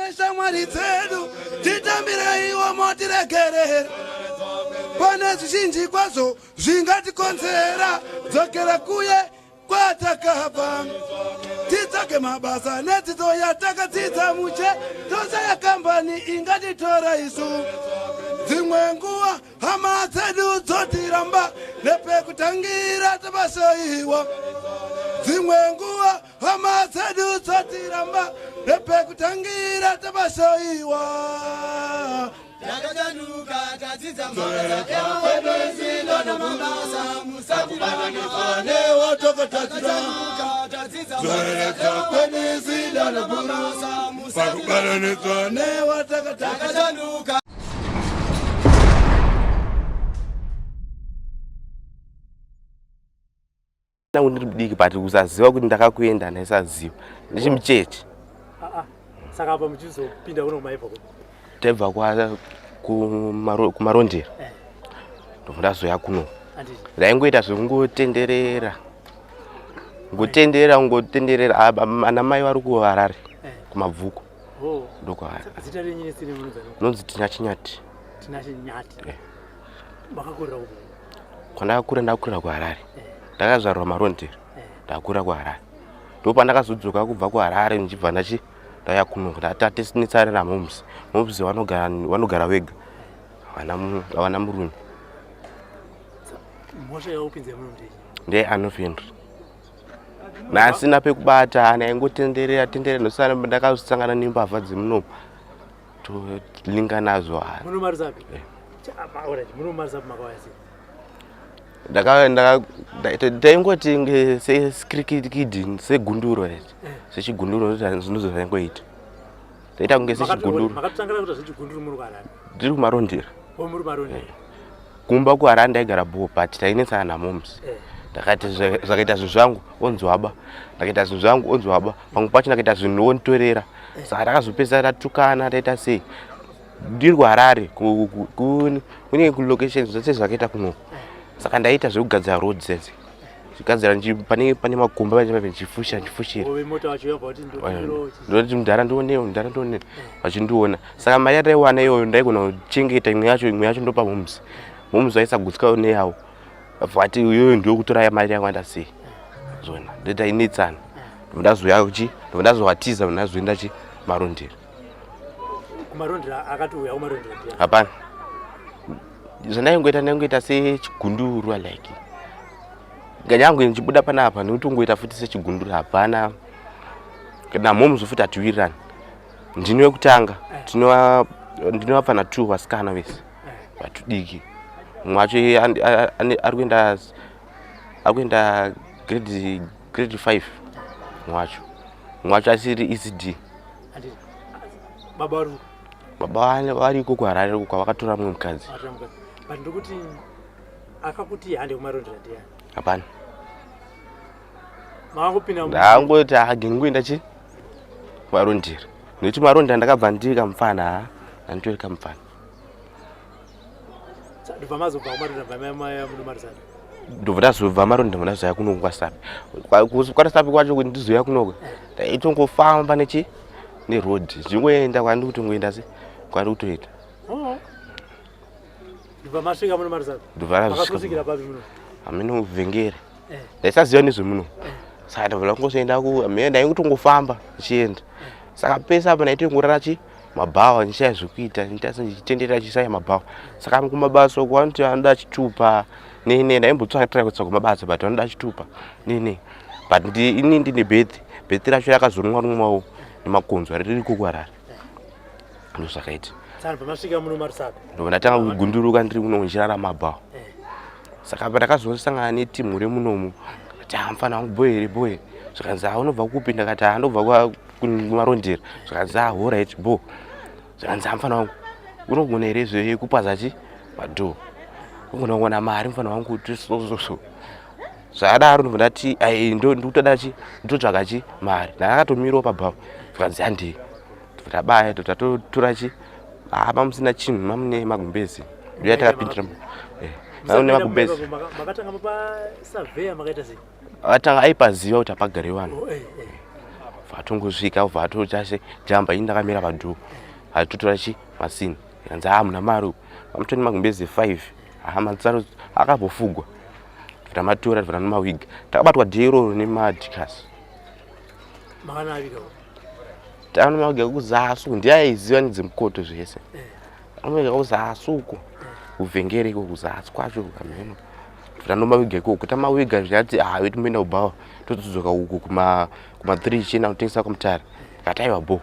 Neshamwari dzedu titambireiwo motiregerera pane zvizhinji kwazvo zvingatikonzera dzokera kuye kwatakabva titsvage mabasa nedzidzo yatakadzidza muche tosaya kambani ingatitora isu dzimwe nguva hama dzedu dzotiramba nepekutangira tabasoiwa dzimwe nguva hama dzedu dzotiramba nepekutangira tabasoiwa Takachanuka tadzidza mabasa edu namabasa musatibatanidzwa newatakatatira tadzidza Zoreredza kwedu namabasa pakubatanidzwa newatakatatira Takachanuka. Ndangu ndiri mudiki but kusaziva kuti ndakakuenda ndaisaziva ndichimucheche. Ah, ah. Saka apa muchizopinda kuno maibva kupi? Taibva kumarondera Eh. ndobva ndazoya kuno. Handiti. Ndaingoita zvekungotenderera ngotenderera ngotenderera ana mai vari kuHarare Eh. kumabvuku Oh. ndokwavari. Saka zita renyu nesiri munonzi ani? Nonzi Tina Chinyati. Tinashe Nyati. Eh. Makakurira kupi? Kwandakakura ndakakurira kuHarare. Eh. Ndakazvarwa Marondera. Eh. Ndakakura kuHarare. Ndopandakazodzoka kubva kuHarare ndichibva ndachi ndauya kuno ndatatinetsana namoms. Moms vanogara vega. Havana murume. Mhosva yaupinze muno ndei? Ndeye Anofenry. Nasina pekubata ana aingotenderera tenderera ndosana ndakazosangana nembavha dzemunomu. Tolinga nazo. Muno Marusape? Eh. Alright, muno Marusape makauya sei? Taingoti seskrikidi segunduro sechigunduro ndozvo zvaingoita. Taita kunge sechigunduro. Makatotangira kuita zvechigunduro muri kuHarare? Ndiri kuMarondera. Oh, muri Marondera. Kumba kuHarare ndaigara bho but tainetsana namoms. Eh. Ndakaita zvakaita zvinhu zvangu onzi waba. Ndakaita zvinhu zvangu onzi waba. Pamwe pacho ndakaita zvinhu onditorera. Saka takazopedzisira tatukana taita sei. Ndiri kuHarare kune kulocation zvose zvakaita kuno. Saka ndaita zvekugadzira road dzedzi. Chigadzira pane makomba pane ndichifusha ndichifushira. Ove mota wacho yabva kuti ndotiro. Ndoti mudhara ndionewo mudhara ndionewo vachindiona. Saka mari yataiwana iyoyo ndaigona kuchengeta imwe yacho imwe yacho ndopa moms. Moms vaisagutsikawo neyawo. Vati iyoyo ndiyo kutora mari yakawanda sei. Zona ndotainetsana. Ndazouya chi ndazowatiza ndazoenda chi Marondera. Kumarondera akatouya kumarondera ndiani? Hapana. Zvandaingoita ndaingoita sechigundurwa like. Nyange ndichibuda panapa ndinotongoita futi sechigunduru hapana. Kana moms futi hatiwirirani. Ndini wekutanga ndine vapfana 2 vasikana vese vatudiki. Mumwe wacho ari kuenda grade 5 mumwe wacho. Mumwe wacho asiri ECD. Baba vari Baba variko kuHarare kwavakatora mumwe mukadzi. But ndokuti akakuti hande kumarondera ndiani? Hapana. Makangopinda ndangoti hagengoenda chi Marondera. Nekuti Marondera ndakabva ndiri kamupfana ha ndanditori kamupfana. Ndobva mazobva kumarondera bva muno Marusape. Ndobva ndazobva Marondera ndazouya kuno kwaSape. KwaSape kwacho kuti ndizouya kunoko ndaitongofamba nechi neroad ndichingoenda kwandiri kutongoenda se kwandiri kutoenda. Oh. Ndobva masvika muno Marusape. Ndobva ndazosvikira papi muno? Hameno Vhengere. Ndaisaziva nezvemuno. Saka ndobva ndangozoenda ku hameno ndaingotongofamba ndichienda. Saka pese apa ndaitongorara chi mabhawa ndichishaya zvekuita ndichitenderera ndichisaya mabhawa. Saka kumabasa uko vanoti vanoda chitupa nene ndaimbotsvaka kutsvaga mabasa but vanoda chitupa nene. But ini ndine birth birth racho rakazonwa rumwawo nemakonzo riri kuHarare. Ndozvakaita. Saka pamasvika muno Marusape. Ndobva ndatanga kugunduruka ndiri kuno ndichirara mabhawa. Saka pandakazosangana netimu remunomu ndikati ah mufana wangu bho here bho here. Zvikanzi ah unobva kupi ndakati ah ndobva kuMarondera. Zvikanzi ah alright bho. Zvikanzi ah mufana wangu unogona here zvekupaza chi madhoo. Unogona kuwana mari mufana wangu so so. Zvakadaro ndobva ndati ai ndikutoda chi ndotsvaga chi mari. Ndakatomirawo pabhawa. Zvikanzi handei. Tabaya tatotora chi ah mamusina chinhu mamune magumbezi. Ndiyo yatakapindira. Mamune magumbezi. Makatanga pa surveyor makaita sei? Akatanga aipaziva kuti apagare vanhu. Vatongosvika ubva atochase jamba ini ndakamira padhoo atotora chi masini kanzi haa muna mari uku vamutoni magumbeze 5 haa matsaro akambofugwa tamatora tibva tanomawiga takabatwa dhee iroro nemadhikasi tanomawiga kuzasu ndiye aiziva nedzemukoto zvese eh. Anomawiga kuzasu uko kuvhengere iko kuzasi kwacho kamheno tanomawiga ikoko tamawiga zvikati hawe ah, timboenda kubhawa totodzoka uko kuma kuma 3 chienda kutengesa kwamutare kati aiwa bho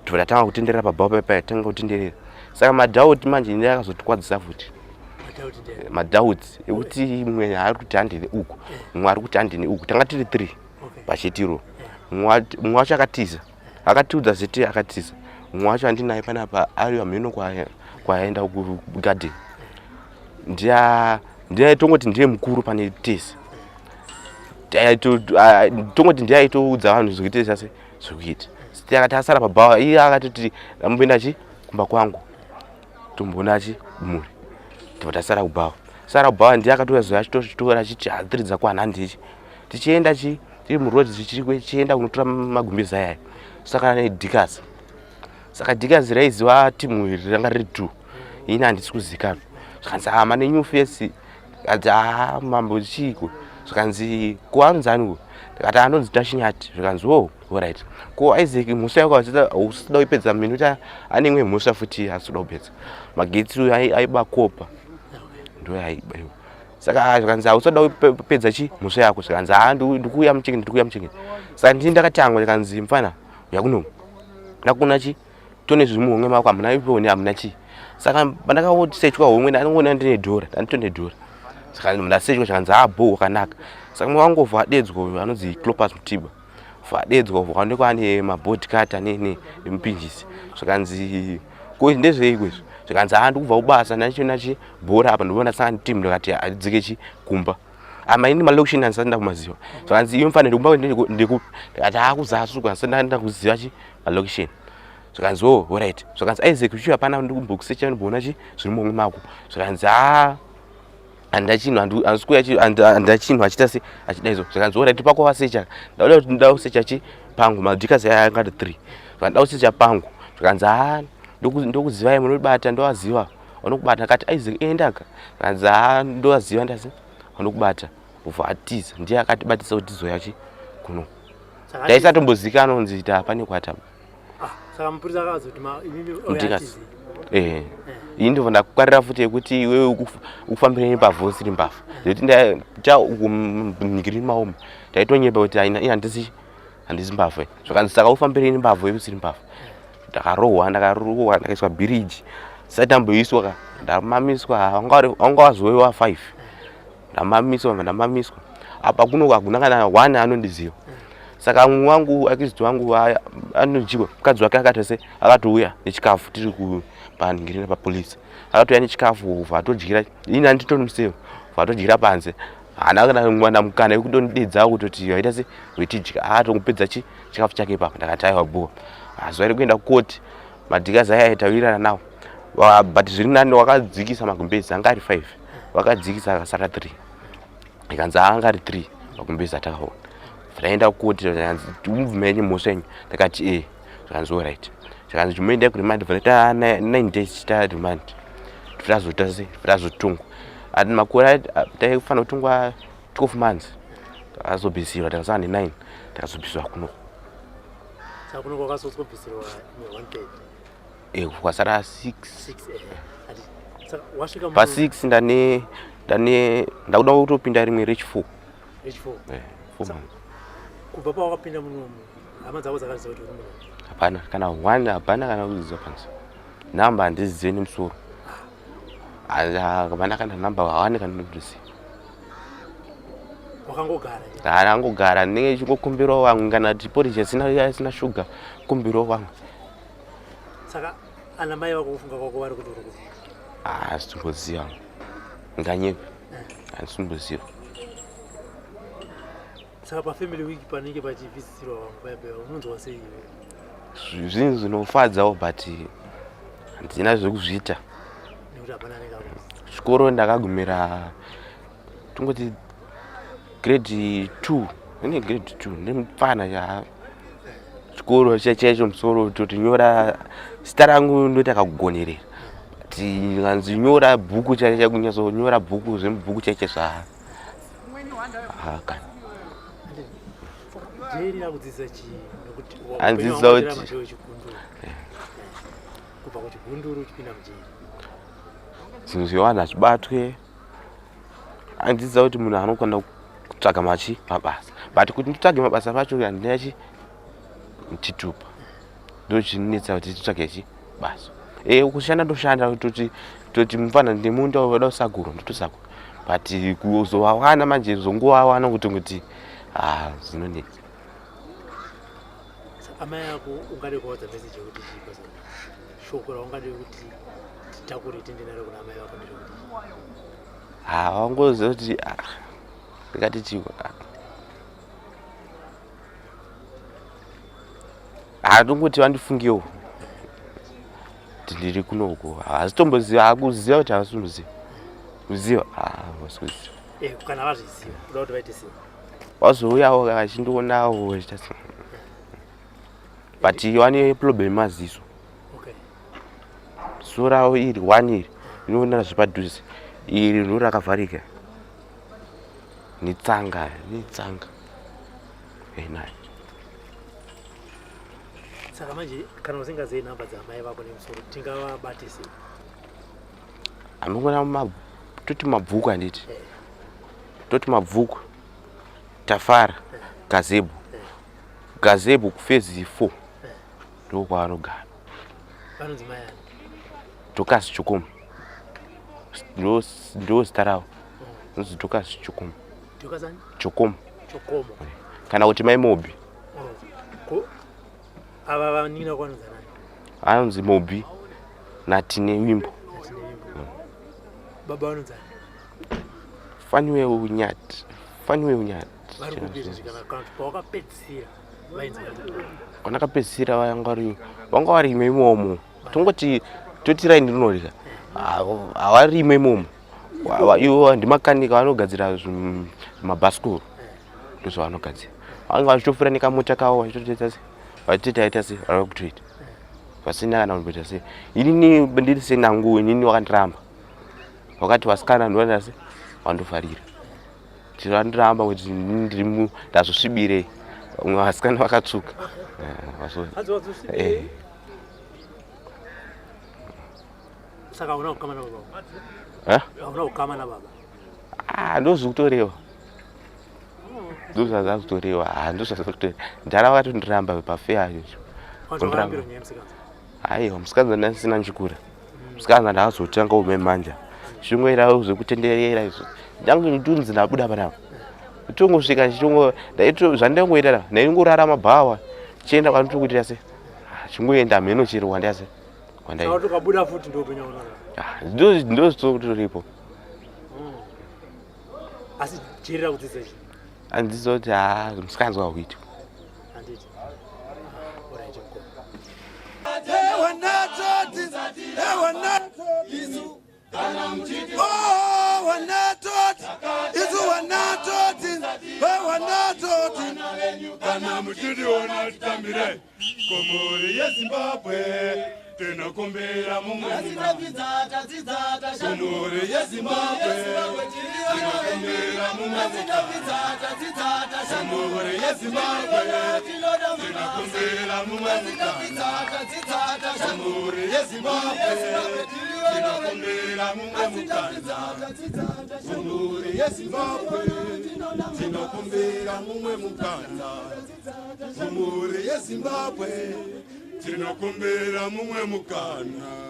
tobva tatanga kutenderera pabhawa paipai tanga kutenderera saka madoubt manje ine akazotikwadzisa futi madoubt ekuti mumwe ari kuti handine uku mumwe ari kuti handine uku tanga tiri 3 pachitiro mumwe wacho akatiza akatiudza ziti akatiza mumwe wacho andinaye panapa ari hameno kwaenda kugarden ndiya ndiye tongoti ndiye mukuru pane tese tongoti ndiye aitoudza vanhu zvekuita sase zvekuita siti akati asara pabhawa iye akatoti ndamboenda chi kumba kwangu tomboona chi mhuri tobva tasara kubhawa sara kubhawa ndiye akatouya zuva achitotora achiti hatiri dzakwana handichi tichienda chi tiri muroad tichienda kunotora magumbezi ayaya saka nedhikasi saka dhikazi raiziva timu iri ranga riri two ini handisi kuzikanwa zvikanzi hama nenew face kanzi haa mambo chiiko zvikanzi ko anonzi aniko ndikati anonzi tashinyati zvikanzi wo orit ko isaac mhosva yako usida kuipedza mini kuti ane imwe mhosva futi asi kuda kupedza magetsi uyo aiba kopa ndo aiba iwo saka zvikanzi hausada kupedza chi mhosva yako zvikanzi haa ndikuuya muchengeti ndikuuya muchengeti saka ndini ndakatangwa ndikanzi mfana uya kuno ndakuna chi tone zviri muhomwe mako hamuna ifoni hamuna chii saka pandakasechwa homwe ndangoona ndine dhora ndanditone dhora saka ndasechwa zvakanzi haa bho wakanaka saka mwe wangovha adedzwa uyo anonzi clopas mutiba vadedzwa vaonekwa ane mabhodikati ane nemupinjisi zvakanzi ko ndezveiko izvi zvikanzi haa ndikubva kubasa ndachiona chi bhora apa ndobva ndasangana team ndikati hatidzike chi kumba ama ini malocation andisati ndakumaziva zvakanzi iyo mfanira kumba ndekupi ndikati haa kuzasi uko andisati ndakuziva chi malocation zvikanzi o oh, orit zvakanzi isaac uchiuya hapana ndikumbokusecha ndimboona chi zviri muhomwe mako zvikanzi haa handina chinhu handisi kuuya handina chinhu achiita se achida izvo zvikanzi orit pako wasecha ndauda kuti ndida kusecha chi pangu madhikazi aya anga ari three zvikanzi ndida kusecha pangu zvikanzi haa ndokuzivai munobata ndovaziva vanokubata akati Isaac endaka kanzi haa ndovaziva ndasi vanokubata ubva atiza ndiye akatibatisa kuti tizoya chi kuno taisatombozikanwa kunzi ta pane kwataba ah, eh. Ini ndobva ndakukwarira futi yekuti iwewe ukufambira nembavha usiri mbavha nekuti ndakunyikiri maoma ndaitonyepa kuti ini handisi handisi mbavha zvakanzi saka ufambire nembavha iwe usiri mbavha ndakarohwa ndakarohwa ndakaiswa bhiriji sati ndamboiswa ka ndamamiswa wanga wazowewa 5 ndamamiswa ndamamiswa apa kuno hakuna kana one anondiziva saka mumwe wangu akiziti wangu anodyiwa mukadzi wake akatose akatouya nechikafu tiri kupanhingirira papolisi akatouya nechikafu vatodyira ini anditori museva vatodyira panze haana kana mwana mukana wekutondidedzawo kutoti waita se wetidya atongopedza chi chikafu chake ipapo ndakati aiwa bho zuva rekuenda kukoti madhikazi aya aitawirirana nawo but zviri nani wakadzikisa magumbezi anga ari 5 wakadzikisa akasara 3 ikanzi anga ari 3 magumbezi atakaona taenda kukoti mubvume yenyu mhosva yenyu ndakati e zvakanzi orit zvakanzi chimoendai kuremand vanoita 9 days chita remand tazoita sei tazotungwa ati makore taifanira kutungwa 12 months takazobvisirwa takasana ne 9 takazobvisirwa kuno eh, kwasara 6 eh, pa 6 ndane ndane ndakuda kutopinda rimwe rechi 4 eh, kubva pawakapinda munomu hama dzako dzakaziva kuti uri muno hapana kana one hapana kana kuziva panzi namba handizive nemusoro hapana kana namba hawane kana ndoziva wakangogara ndangogara ndinenge chingokumbirawo vamwe kana kuti porridge isina shuga kumbirawo vamwe saka ana mai vako kufunga kwako vari kuti uri kupi handisimboziva nganyepe handisimboziva Saka pafamily week panenge pachivisitirwa vamwe paya paya unonzwa sei iwe? Zvinhu zvinofadzawo but handina zvekuzviita. Nekuti hapana anenge akuziva. Chikoro ndakagumira tongoti grade 2 ine grade 2 ndimupfana ya. Chikoro chaicho musoro toti nyora zita rangu ndoita kakugonerera. But nganzi nyora bhuku chaicho kunyatsonyora bhuku zvemubhuku chaicho zva. Ah, kana. Jeri rakudzidzisa chii? Nekuti Andidzidzisa kuti- kubva kuchigunduru uchipinda mujeri. Zvinhu zvevanhu hazvibatwe. Andidzidzisa kuti munhu anokwanisa kutsvaga machi mabasa. But kuti nditsvage mabasa pacho handina chi chitupa. Ndochinetsa kuti titsvage chi basa. Kushanda ndoshanda toti toti mufana ndemunda wada kusakura ndotosakura. But kuzowawana manje zongowawana kuti kuti ah zvinonetsa. Amai ako ungade kuvaudza message yekuti chii basa? Shoko raungade kuti titakure tiende naro kuna amai vako nderekuti chii? Ah, wangoziva kuti ah, ndingati chii? Ah, ndongoti vandifungewo kuti ndiri kunoko. Hazitomboziva, hakuziva kuti havasi kuziva. Kuziva, ah, havasi kuziva. Kana vazviziva, kuda kuti vaite sei? Vazouyawo vachindionawo vachiita sei. But vane problem maziso. Okay. Ziso ravo iri one iri rinoonera zvepadhuze, iri ndo rakavharika netsanga netsanga nayo. Saka manje kana usingazivi nhamba dzamai vako nemusoro tingavabate sei? Hamingona toti mabvuku handiti? Toti mabvuku Tafara gazebo gazebo kufezi 4 ndokwavanogara. Vanonzi mai ani? Dorcas Chokomo ndo zita ravo, nonzi Dorcas Chokomo. Dorcas ani? Chokomo. Chokomo. Kana kuti mai Mobi. Oh. Ava vanin'ina kwanonzi anani? Anonzi Mobi naTine Wimbo. Natine Wimbo. Baba vanonzi ani? Faniwe Unyati. Faniwe Unyati. Vari kupi izvozvi kana kuti pawakapedzisira vainzi vari kupi? Kwandakapedzisira vanga varimo imomo. Tongoti toti raini rinorya. Havarimo imomo. Ivo ndimakanika vanogadzira mabhasikoro. Ndozvavanogadzira. Vanenge vachitofura nekamota kavo vachitoita sei? Vachitoita sei? Vari kutoita. Vasina kana kumboita sei. Inini ndiri senangu inini wakandiramba. Wakati vasikana ndinoita sei? Vandofarira. Vandiramba kuti ndiri ndazosvibirei. Vamwe vasikana vakatsvuka. Hanzi wazosvibirei? Saka hauna kukama nababa? Eh? Hauna kukama nababa? Ah, ndozvikutoreva. Ndozvazvakutoreva. Ah, ndozvazvakutoreva. Ndara vakatondiramba pafeya icho. Watorambira nyaya yemusikanzwa? Aiwa, musikanzwa ndasina nchikura. Musikanzwa ndakazotanga ume manja. Chingoita zvekutenderera izvo. Ndangu ndunzi ndabuda panapa. Tongosvika chitongo ndaito zvandangoita la ndaingorara mabhawa. Chienda kwandiri kuitira sei? Chingoenda mheno chero kwandase. Kwandai. Saka tukabuda futi ndopenya unoona. Ah, ndo ndo Asi jeri rakudzidza chii? Andidzidzisa kuti ah musikanzwa hauiti. Handiti. Alright, mukoma. Kana muchitiona titambire kumhuri yeZimbabwe tinokumbira mumwe kumhuri yeZimbabwe tinokumbira mumwe kumhuri yeZimbabwe tinokumbira mumwe kumhuri yeZimbabwe tinokumbira mumwe mukana kumhuri yeZimbabwe tinokumbira mumwe mukana kumhuri yeZimbabwe tinokumbira mumwe mukana.